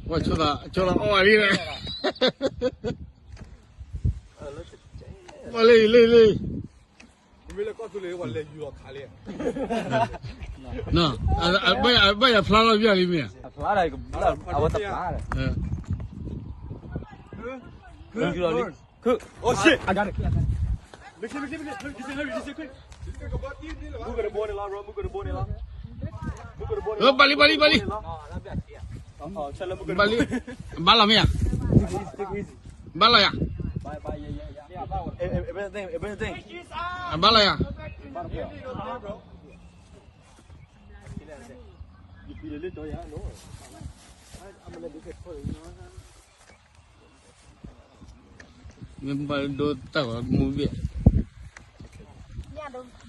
ဝဲဆိသး ဆိသးအီၣ်ဝဲလံ, ဝဲလံ လံ လံ, ဘၣ်ယၤဖျါလီၤပျၢ်လံမ့ၢ်ဧါ, ဘၣ်လံ ဘၣ်လံ ဘၣ်လံ, ဘၣ်လံ, ဘၣ်လီၤမ့ၢ်ဧါ, ဘၣ်လီၤယၤ, ဘၣ်လီၤယၤ မ့ၢ်ဘၣ်ဒိတၢ်ဂီၤမူဘ့ၣ်, ညၣ်ဒိ